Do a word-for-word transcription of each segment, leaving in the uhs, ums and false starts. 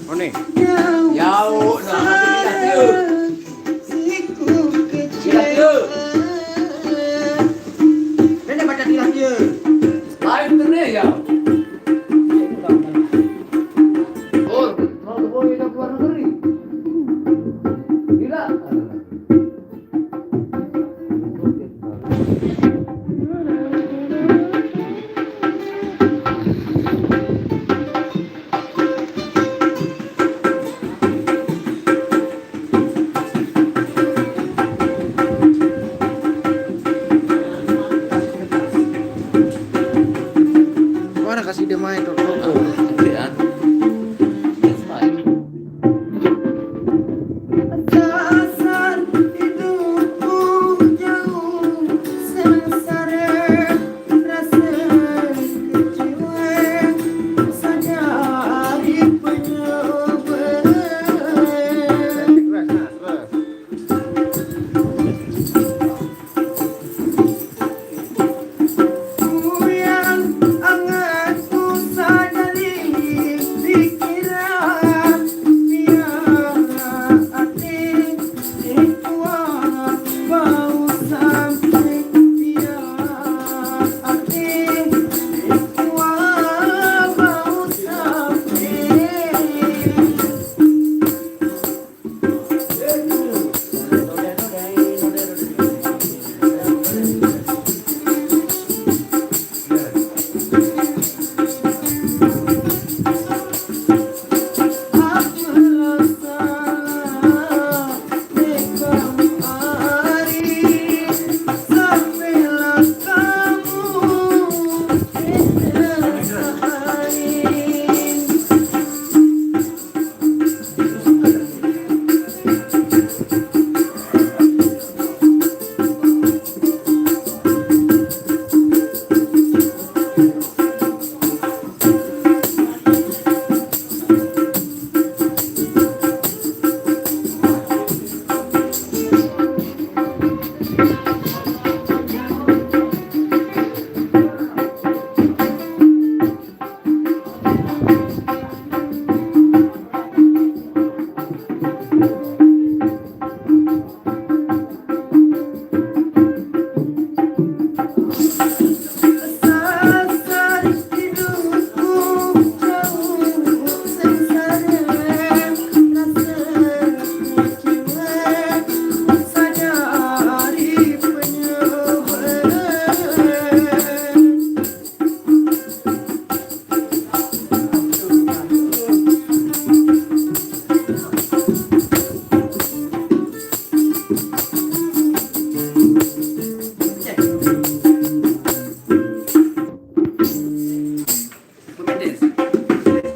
Oh, nih. Yau, nah, nanti kita tuh. Kita tuh. Ini baca tilang dia. Lain tuh nih, ya. Oh, mau ke, mau ke luar negeri. Gila. Mana kasih dia main tuh? Iya. Dasar hidupku jauh sengsara, rasa kecewa sadari penyebab.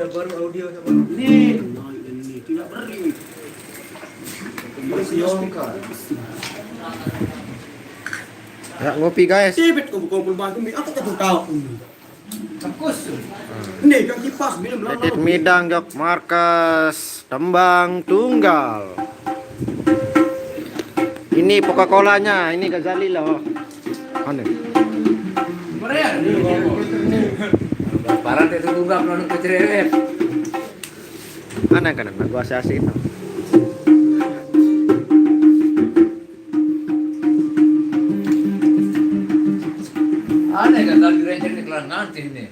Baru audio sama. Nih, ini tidak beri. Ya, ngopi, guys. Tibit kumpul-kumpul batu, mi, apa tuh kau? Bagus. Nih, yang kipas, minum lama. Edit midang jok markas tembang tunggal. Ini Coca-Colanya, ini Ghazali loh. Mana? Parah itu tunggal, kalau cerewet. Mana kan, gua asik-asik itu. Aneh kan, tadi receh di kelar nganti ini.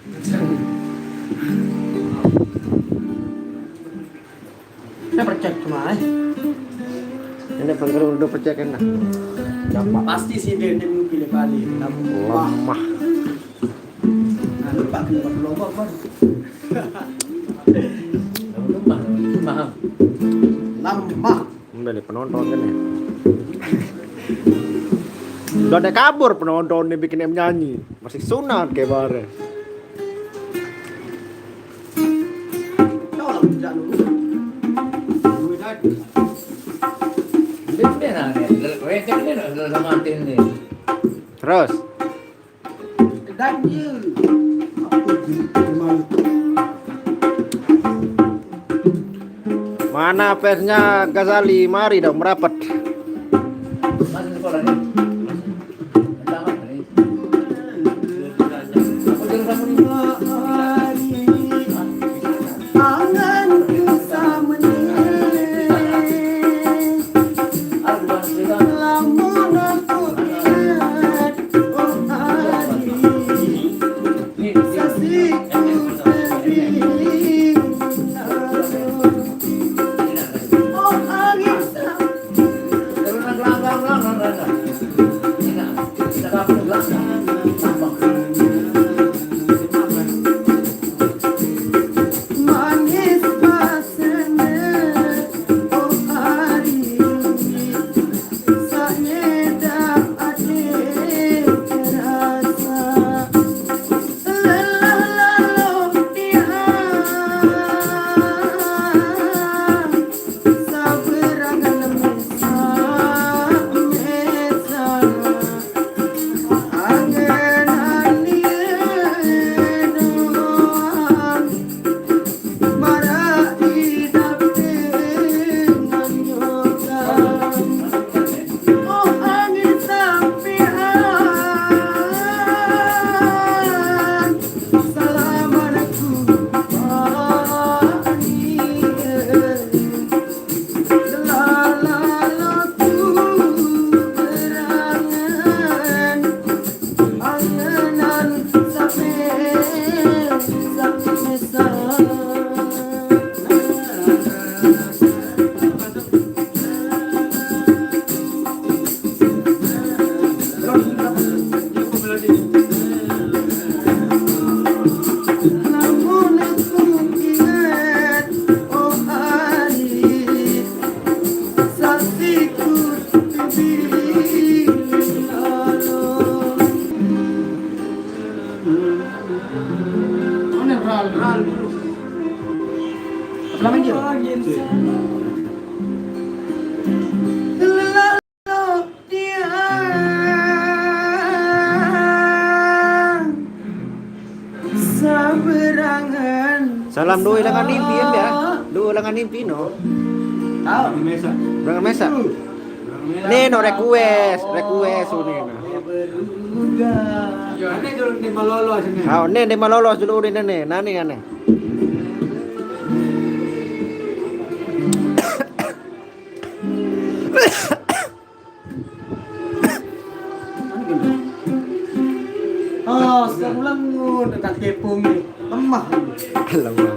Saya percek cuma, eh. Ini penggerung udah percek enak. Gampang. Pasti sih dia, dia mau pilih balik. Lemah. Lemah. Nah, lupa kena buat lobak, Bang. Lemah. Lemah. Lemah. Udah nih penonton kan ya. Udah ada kabur penonton nih, bikin dia nyanyi. Masih sunat kayak bare. Tolong tidak dulu. Dulu tadi. Ini benar nih. Receh ini udah mati nih. Terus. Mana fansnya Ghazali? Mari dong merapat. Masih sekolah nih. Masih. Tamat nih. Aku jurusan apa nih? Salam doi lengan nimpi em ya. Doi lengan nimpi no. Tahu di mesa. Lengan mesa. Ni no request, request ini. Ya, ini dulu ni malolos ni. Ah, ni ni malolos dulu ni ni. Nani ane? Ah, sekarang ulang ngun dekat kepung ni. Lemah. Lemah.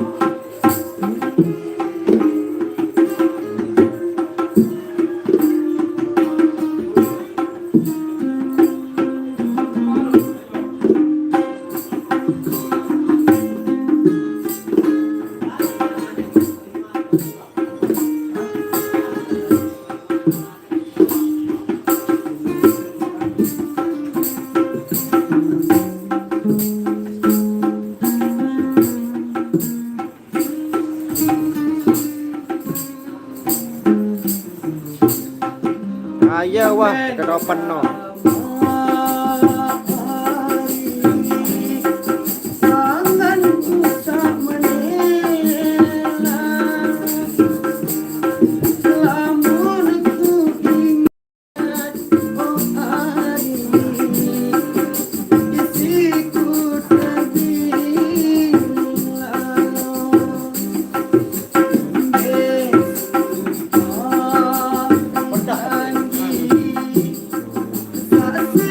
Ayo wah, kita open no.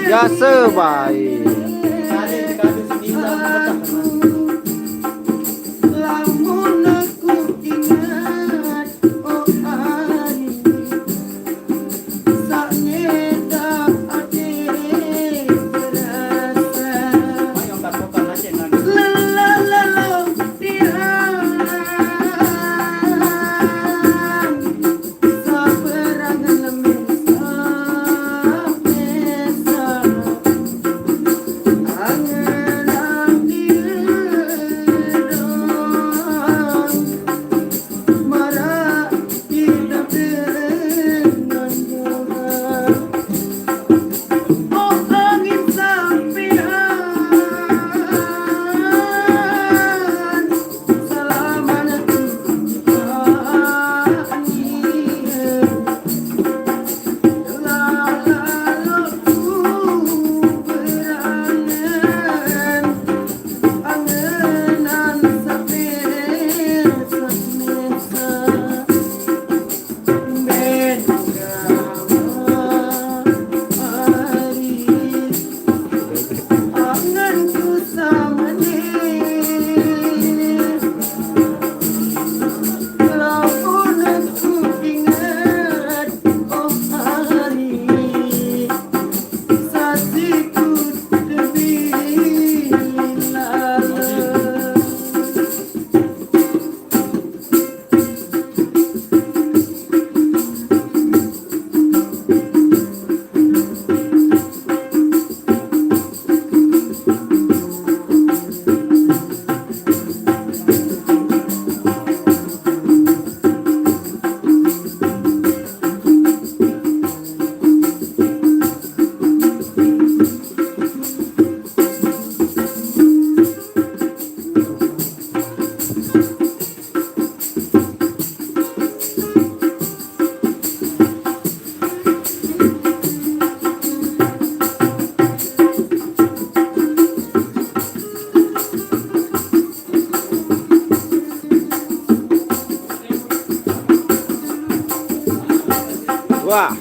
Ya sebaik. Wah.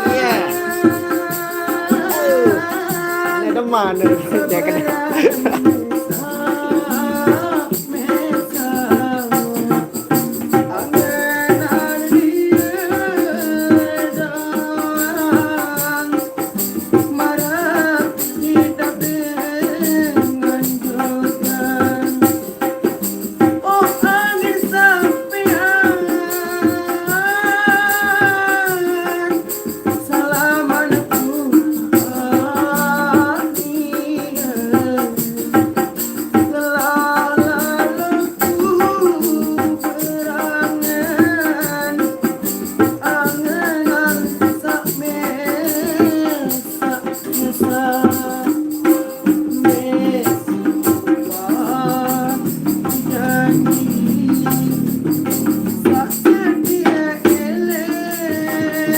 Iya. Ini ada mana? Dia kena.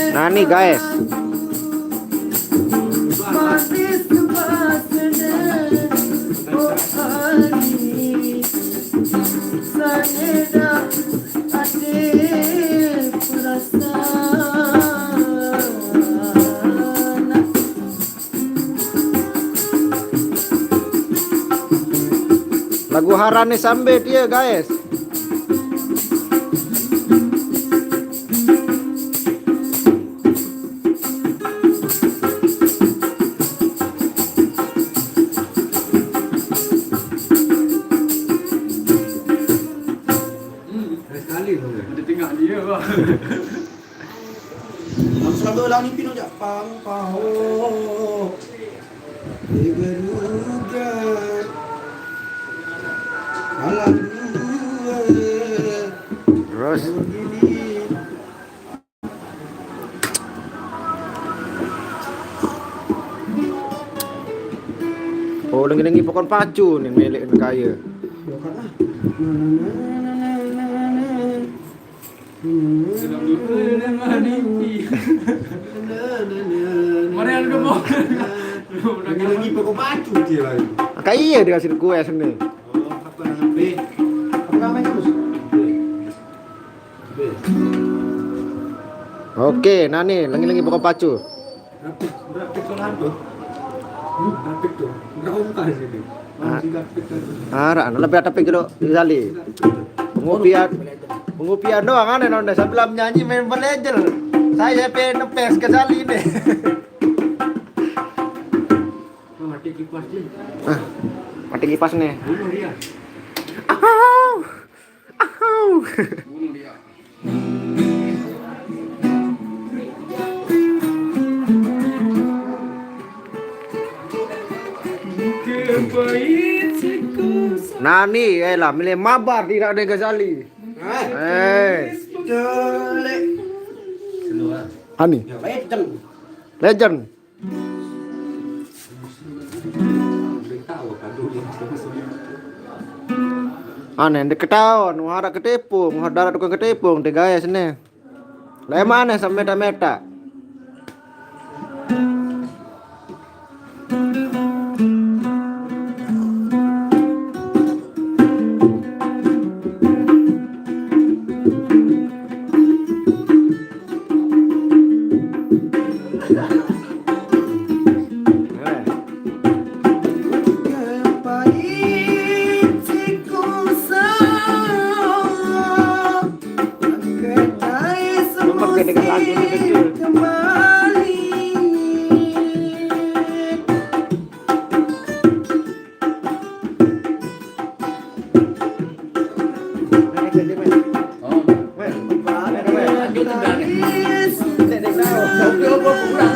Nah, nih, guys. Lagu Harane Sambe dia, guys. Sekali tu. Ada tengah dia, bah. Nang selalu lah ni pinu jak pang paho. Dia beruga. Alam dua. Terus. Oh, lengi-lengi pokon pacu nih milik kaya. Bukan ah. Mari ada mau. Lagi-lagi pokok pacu dia lagi. Kayak iya dikasih kue sini. Oh, apa namanya? Apa namanya, Gus? Oke, nah nih, lagi-lagi pokok pacu. Rapik, rapik soal apa? Hmm, rapik tuh. Enggak ongkar sih, Dik. Ah. Masih rapik aja. Arah, lebih ada pikir lo, Zali. Rapik tuh. Pengopian, pengopian doang aneh, nonton sambil nyanyi main Mobile Legend. Saya pengen nepes ke Zali nih. Mati kipas, Dik. Ah, mati kipas nih. Bunuh dia. Ahau. Ahau. Bunuh dia. Nani, eh lah, milih mabar tidak ada Ghazali. Eh. Ani. Legend. Legend. Aneh, dia ketahuan, muhara ketepung, muhara darat tukang ketepung, tiga S nih. Lah, emang aneh sama meta-meta.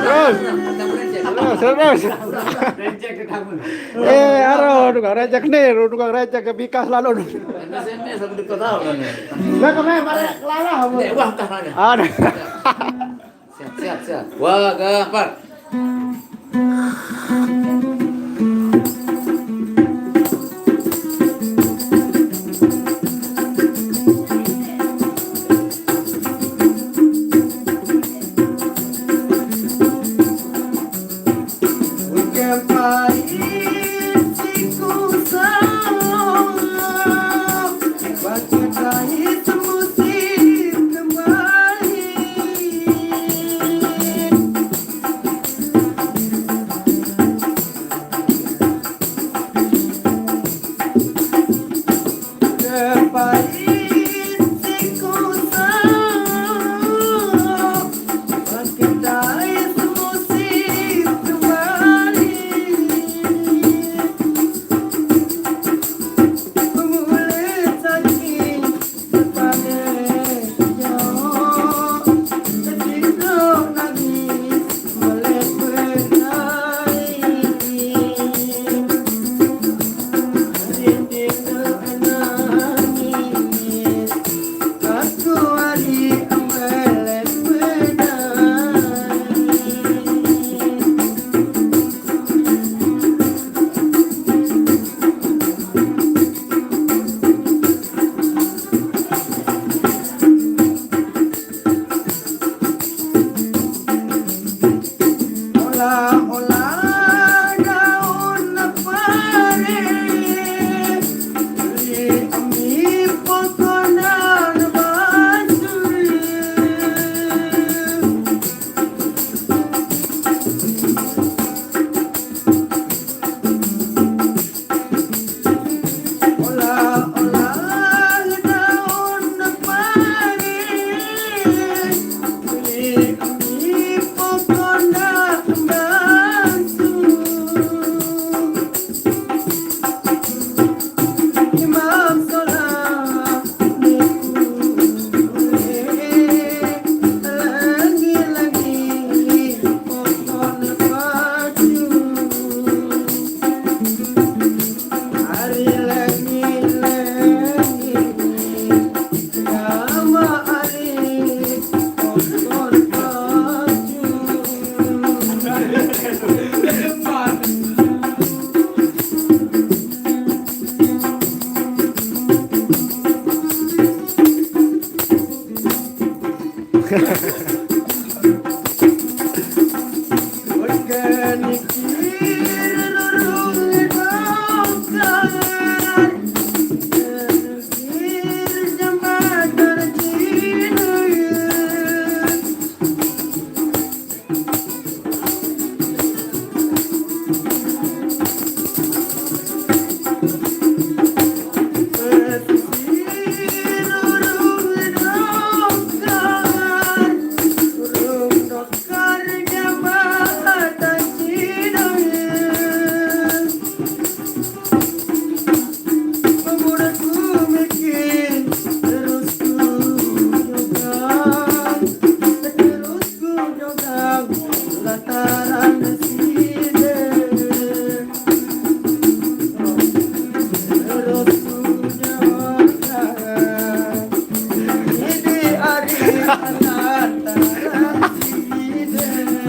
Terus. Terus, terus. Eh, aro, tukang recek nih, tukang recek ke bikas lalu. Lah, kemana, mari kelala, Bu. Ada. Siap, siap, siap. Wah, gampar.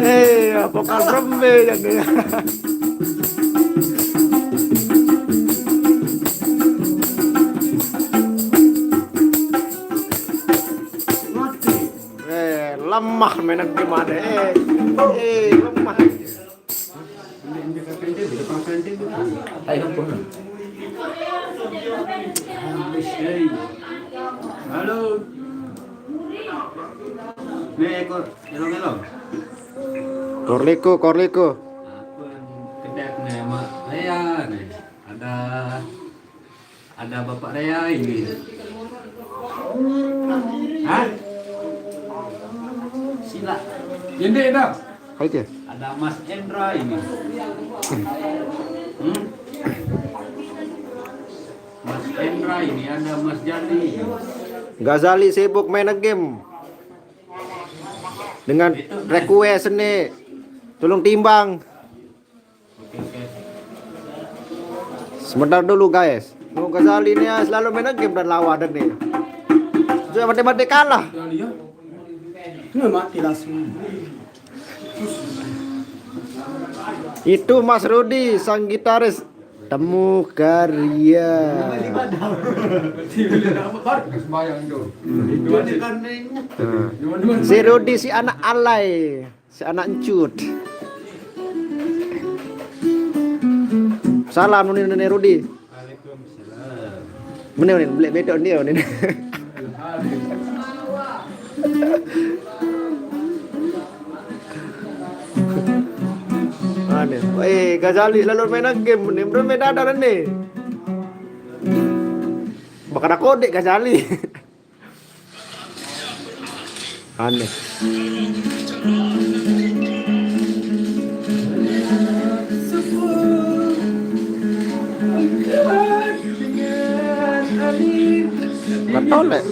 Eh, apa kabar, Mbak? Eh, lemah mainan gimana? Eh, eh, lemah. Halo. Nih, ekor. Melo-melo. Korliko, Korliko. Aku yang kedek nih, Mak. Saya nih. Ada, ada Bapak Rea ini. Hah? Sila. Jendek dah. Oke. Ada Mas Endra ini. Hmm? Mas Endra ini, ada Mas Jani. Gazali sibuk main game dengan request nih. Tolong timbang. Oke, oke. Sebentar dulu, guys. Mau Gazali nih ya, selalu main game dan lawan nih. Sudah mati-mati kalah. Ini mati langsung. Itu Mas Rudi, sang gitaris Temu Karya. Sembayang tu. Nah. Si Rudi, si anak alay, si anak encut. Salam nuni nuni Rudi. Waalaikumsalam. Mana ni? Beli bedok ni ni. Mana? Eh, Gazali selalu main game ni. Belum main dadar ni. Bakal aku dek Gazali. Aneh. Betul, Lek.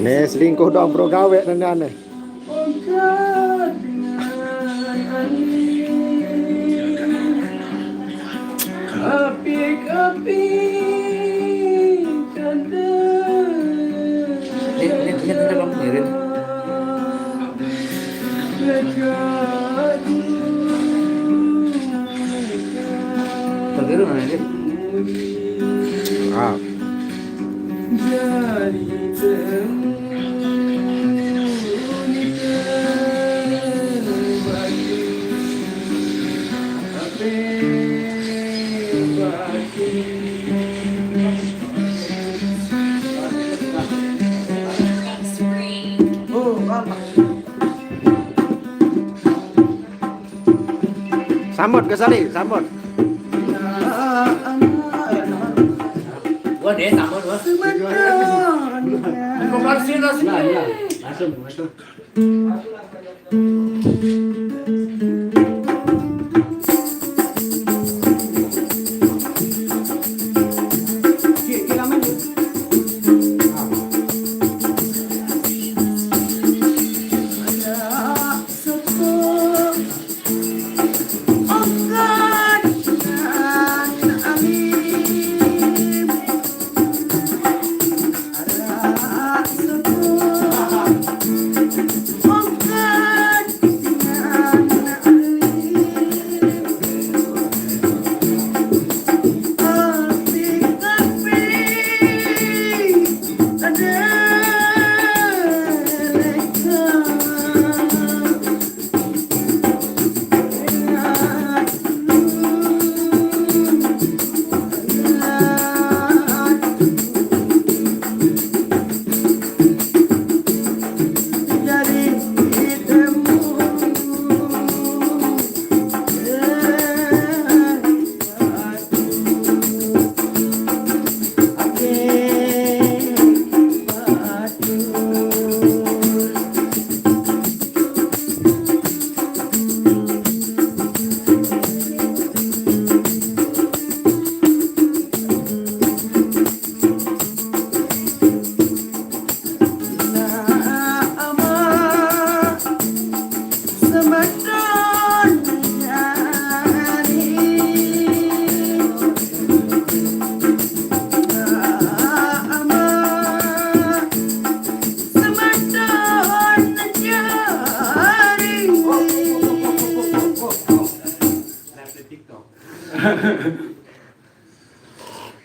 Nih, selingkuh dong, bro, gawe nanya nih. Ini, ini, ini, ini, Bang, miring. Tenggeru mana dia? Ah. Sambut ke Sali, sambut. Wah, dia sambut, wah. Nah, iya. Langsung, langsung.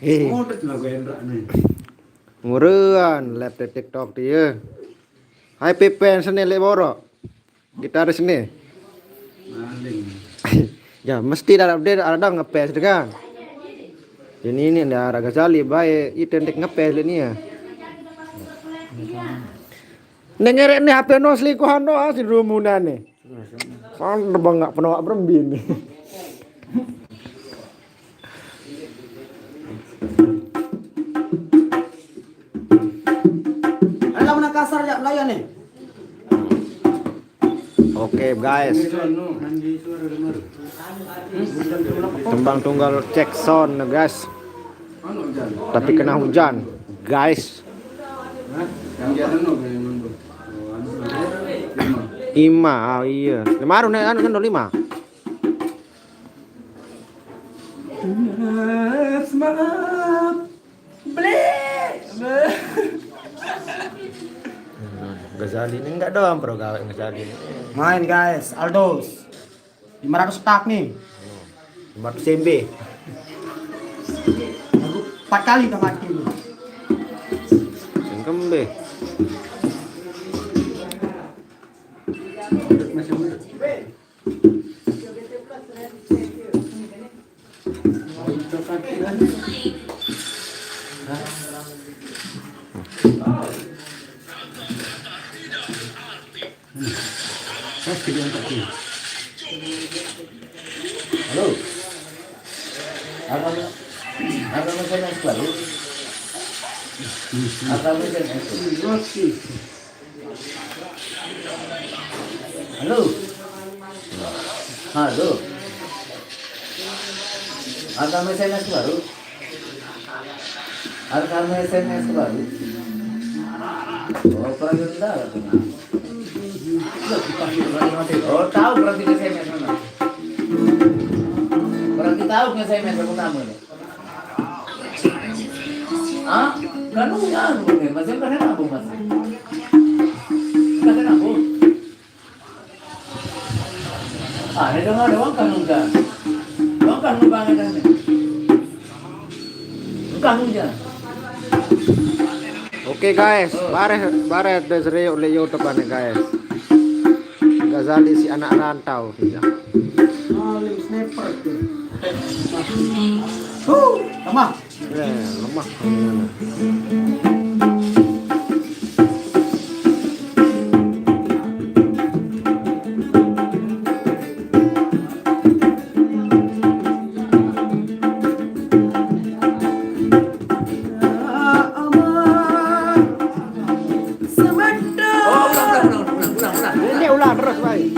Eh, Mulut lagu Endra nih. Murean live di TikTok dia. Hai Pepen sini lek borok. Gitaris nih. Maling. Ya mesti dalam dia ada ngepes kan. Ini ini ada Ghazali baik itu ntek ngepes ini ya. Neng erek nih H P no selingkuhan no asli rumunane. Kan bang nggak pernah berembi nih. Ada lagu Makassar ya Melayu nih. Oke guys, tembang tunggal cek sound nih guys. Tapi kena hujan, guys. Ima, oh iya. Kemarin nih anu kan lima. Maaf. Ble. Ghazali ini enggak doang pro gawe Ghazali ini. Main guys, Aldos. Lima ratus tak nih. Lima ratus M B. Empat kali udah mati ini. Sing kembe. Masih muda. Halo. Apa? Apa mesin es baru? Apa mesin es baru? Halo. Halo. Ada S M S baru? Ada S M S baru? Oh, perang tentara tuh. Oh, tahu berarti S M S mana? Berarti tahu S M S aku nama ini. Ah, kan udah anu nih, Mas, kan kenapa, Mas? Kan kenapa? Ah, ada dong, ada uang kan udah. Uang kan udah banget kan. Bukan hujan. Oke guys, bareh bareh ada serius oleh YouTube nih guys. Ghazali si anak rantau. Paling sniper tuh. Huh, sama. Eh, lemah. Ini ulang terus baik.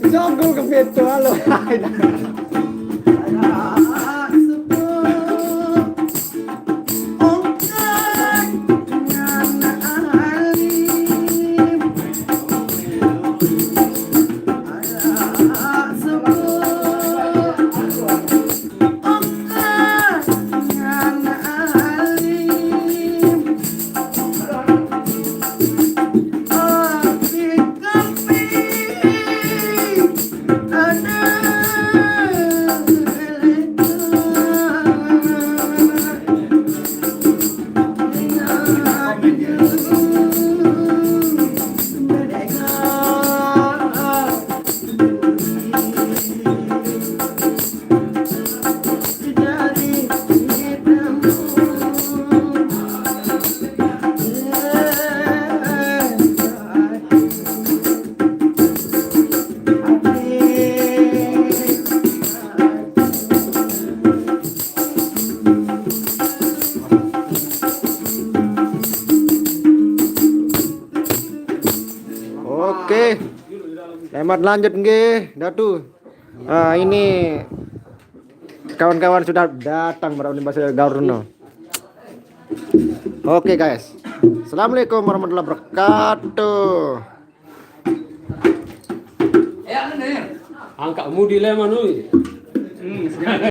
Sogol ke pintu, halo. Oke. Selamat lanjut nggih, Datu. Ah, ini kawan-kawan sudah datang, baru ini bahasa gaul no. Oke, guys. Assalamualaikum warahmatullahi wabarakatuh. Angkat mudi le manui.